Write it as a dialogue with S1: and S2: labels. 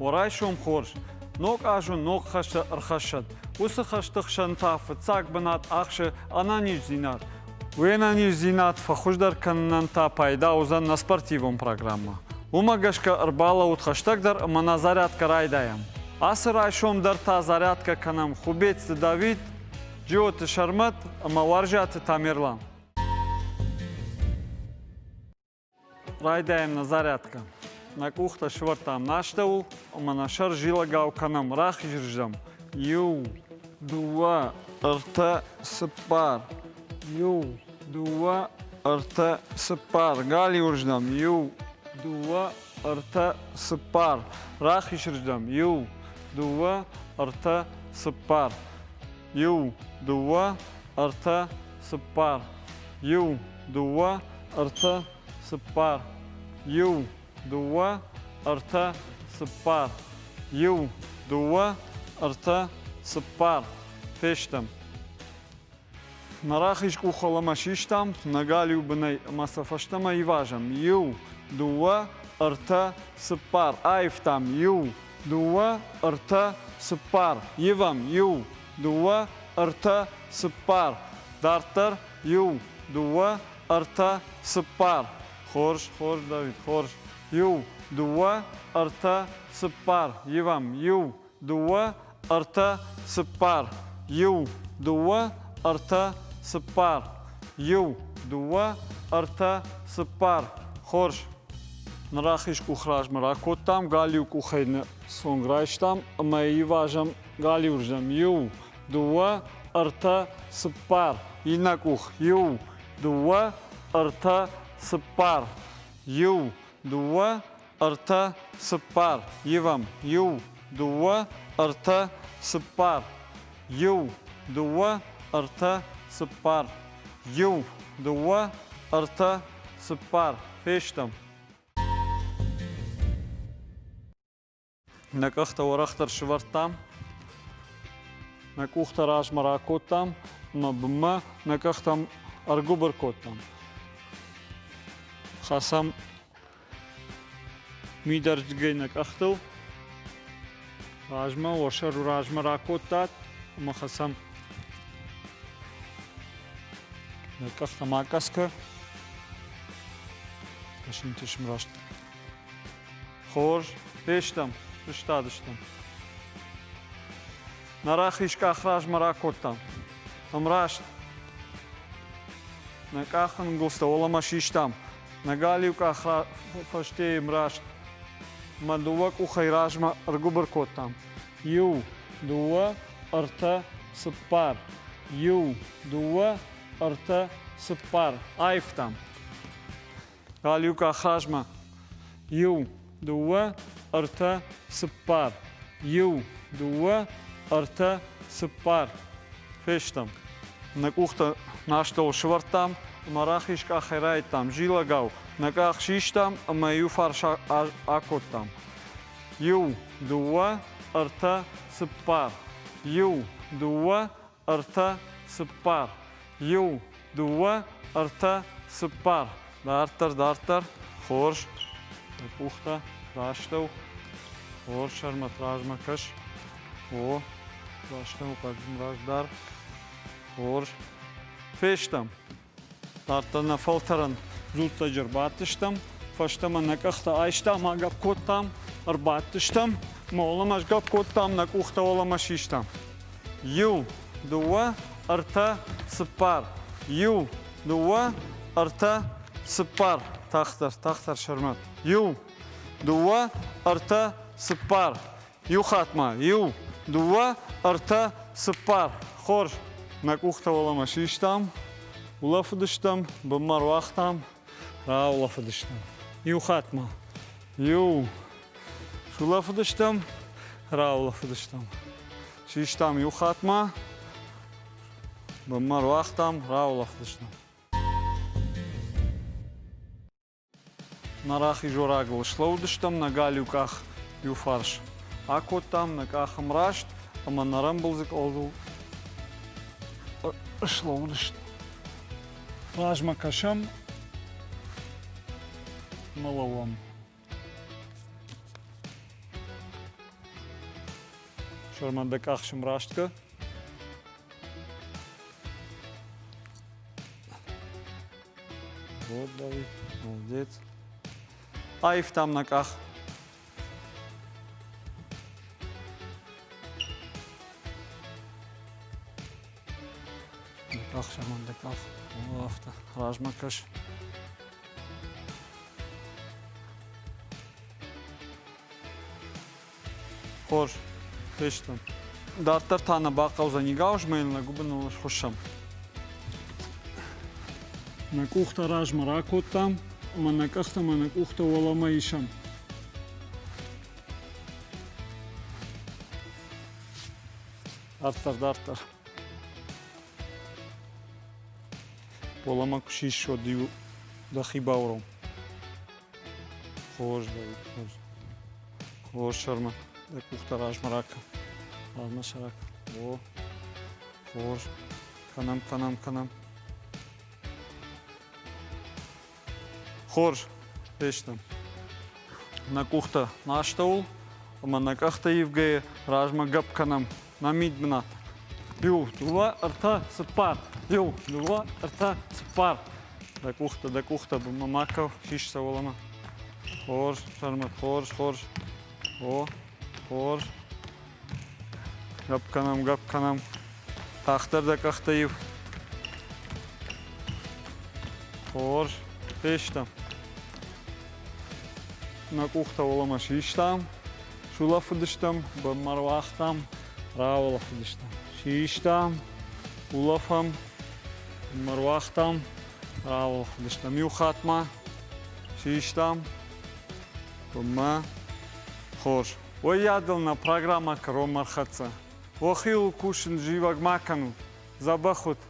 S1: Уӕ райсом хорз! Ног аз уын ног хӕстӕ ӕрхӕссӕд. Уыцы хӕсты хсӕн та фыццаг бынат ахсы ӕнӕниздзинад. Уе нӕниздзинад фӕхуыздӕр кӕнынӕн та пайда уыдзӕн нӕ спортивон программӕ. Уымӕ гӕсгӕ ӕрбалӕуут хӕстӕгдӕр ӕмӕ нӕ зарядкӕ райдайӕм. Ацы райсом дӕр та зарядкӕ кӕнӕм Хуыбецты Давид, Джиоты Сӕрмӕт ӕмӕ Уарзиаты Тамерлан. Райдайӕм нӕ зарядкӕ. Нӕ къухтӕ сывӕрдтам нӕ астӕуыл ӕмӕ нӕ сӕр зилӕгау кӕнӕм рахизырдӕм. Иу, дыууӕ, ӕртӕ, цыппар. Иу, дыууӕ, ӕртӕ, цыппар. Галиуырдӕм. Иу, дыууӕ, ӕртӕ, цыппар. Рахизырдӕм. Иу, дыууӕ, ӕртӕ, цыппар. Иу, дыууӕ, ӕртӕ, цыппар. Иу, дыууӕ, ӕртӕ, цыппар. Иу, дыууӕ, ӕртӕ, цыппар. Иу, дыууӕ, ӕртӕ, цыппар. Фестӕм. Нӕ рахиз къух уӕлӕмӕ систам, нӕ галиу бынӕй ӕмӕ сӕ фӕстӕмӕ ивазӕм. Иу, дыууӕ, ӕртӕ, цыппар. Аивтам. Иу, дыууӕ, ӕртӕ, цыппар. Ивӕм. Иу, дыууӕ, ӕртӕ, цыппар. Дарддӕр иу, дыууӕ, ӕртӕ, цыппар. Хорз, хорз, Давид, хорз. Иу, дыууӕ, ӕртӕ, цыппар. Ивӕм. Иу, дыууӕ, ӕртӕ, цыппар. Иу, дыууӕ, ӕртӕ, цыппар. Иу, дыууӕ, ӕртӕ, цыппар. Хорз. Нӕ рахиз къух размӕ ракодтам, галиу къухӕй нӕ цонг райстам ӕмӕ ивазӕм галиуырдӕм. Иу, дыууӕ, ӕртӕ, цыппар. Иннӕ къух. Иу, дыууӕ, ӕртӕ, цыппар. Иу, дыууӕ, ӕртӕ, цыппар. Ивӕм. Иу, дыууӕ, ӕртӕ, цыппар. Иу, дыууӕ, ӕртӕ, цыппар. Иу, дыууӕ, ӕртӕ, цыппар. Фестӕм. Нӕ къӕхтӕ уӕрӕхдӕр сывӕрдтам, нӕ къухтӕ размӕ ракодтам ӕмӕ бынмӕ нӕ къӕхтӕм ӕргуыбыр кодтам. Хӕцӕм мидӕрдыгӕй нӕ къӕхтыл. Размӕ, уӕ сӕр размӕ ракодтат ӕмӕ хӕцӕм. Нӕ къӕхтӕ ма къӕсгӕ. Кӕсынты сымраст. Хорз, фестӕм, сыстадыстӕм. Нӕ рахиз къах размӕ ракодтам. Ӕмраст. Нӕ къахы нгуылдзтӕ уӕлӕмӕ систам. Нӕ галиу къах фӕстейы ӕмраст. Мӕ дыууӕ къухӕй размӕ ӕргуыбыр кодтам. Иу, дыууӕ, ӕртӕ, цыппар. Иу, дыууӕ, ӕртӕ, цыппар. Аивтам. Галиу къах размӕ. Иу, дыууӕ, ӕртӕ, цыппар. Иу, дыууӕ, ӕртӕ, цыппар. Фестӕм. Нӕ къухтӕ нӕ астӕуыл сывӕрдтам ӕмӕ рахиз къахӕй райдтам зилӕгау. Нӕ къах систам ӕмӕ иу фарс акодтам. Иу, дыууӕ, ӕртӕ, цыппар. Иу, дыууӕ, ӕртӕ, цыппар. Иу, дыууӕ, ӕртӕ, цыппар. Дарддӕр, дарддӕр. Хорз. Дӕ къухтӕ растӕу. Хорз, Сӕрмӕт, размӕ кӕс. О, растӕу хъӕдын раздар. Хорз. Фестӕм. Дарддӕр нӕ фӕлтӕрӕн дзуццӕджы ӕрбадтыстӕм. Фӕстӕмӕ нӕ къӕхтӕ айстам, агӕпп кодтам, ӕрбадтыстӕм. Уӕлӕмӕ сгӕпп кодтам, нӕ къухтӕ уӕлӕмӕ систам. Иу, дыууӕ, ӕртӕ, цыппар. Иу, дыууӕ, ӕртӕ, цыппар. Тагъддӕр, тагъддӕр, Сӕрмӕт. Иу, дыууӕ, ӕртӕ, цыппар. Иу хатт ма. Иу, дыууӕ, ӕртӕ, цыппар. Хорз. Нӕ къухтӕ уӕлӕмӕ систам, улӕфыдыстӕм, бынмӕ руагътам, раулӕфыдыстӕм. Иу хатт ма. Иу. Сулӕфыдыстӕм, раулӕфыдыстӕм. Систам иу хатт ма, бынмӕ руагътам, раулӕфыдыстӕм. Нӕ рахиз уӕрагыл слӕууыдыстӕм, нӕ галиу къах иу фарс акодтам, нӕ къах ӕмраст ӕмӕ нӕ рӕмбылдзыкъолыл слӕууыдыстӕм. Размӕ кӕсӕм ӕмӕ лӕууӕм. Сӕрмӕ дӕ къах сымрасткӕ. Вот, Давид, молодец. Аивтам нӕ къах. Дӕ къах сӕмӕн, дӕ къах. О, афтӕ. Размӕ кӕс. Хорз, фестӕм. Дарддӕр та нӕ бахъӕудзӕни гауызмӕ нӕ гуыбыныл схуыссӕм. Нӕ къухтӕ размӕ ракодтам ӕмӕ нӕ къӕхтӕ ӕмӕ нӕ къухтӕ уӕлӕмӕ исӕм. Дарддӕр, дарддӕр. Уӕлӕмӕ куы сисс, уӕд-иу дӕхи бауром. Хорз, Давид, хорз. Хорз, сӕрмӕ. Дӕ къухтӕ размӕ ракӕн. Размӕ сӕ ракӕн. О, хорз. Кӕнӕм, кӕнӕм, кӕнӕм. Хорз, фестӕм. Нӕ къухтӕ нӕ астӕуыл ӕмӕ нӕ къӕхтӕ ивгӕйӕ размӕ гӕпп кӕнӕм нӕ мидбынат. Иу, дыууӕ, ӕртӕ, цыппар. Иу, дыууӕ, ӕртӕ, цыппар. Дӕ къухтӕ, дӕ къухтӕ бынмӕ ма кӕу, сис сӕ уӕлӕмӕ. Хорз, Сӕрмӕт, хорз, хорз. О, хорз. Гӕпп кӕнӕм, гӕпп кӕнӕм. Тагъддӕр дӕ къӕхтӕ ив. Хорз, фестӕм. Нӕ къухтӕ уӕлӕмӕ систам, сулӕфыдыстӕм, бынмӕ руагътам, рауӕлӕфыдыстӕм. Систам, улӕфӕм, бынмӕ руагътам, рауӕлӕфыдыстӕм. Иу хатт ма систам, бынмӕ. Хорз. Уыйадыл нӕ программӕ кӕронмӕ ӕрхӕццӕ. Уӕхиуыл кусын зивӕг ма кӕнут. Дзӕбӕх ут!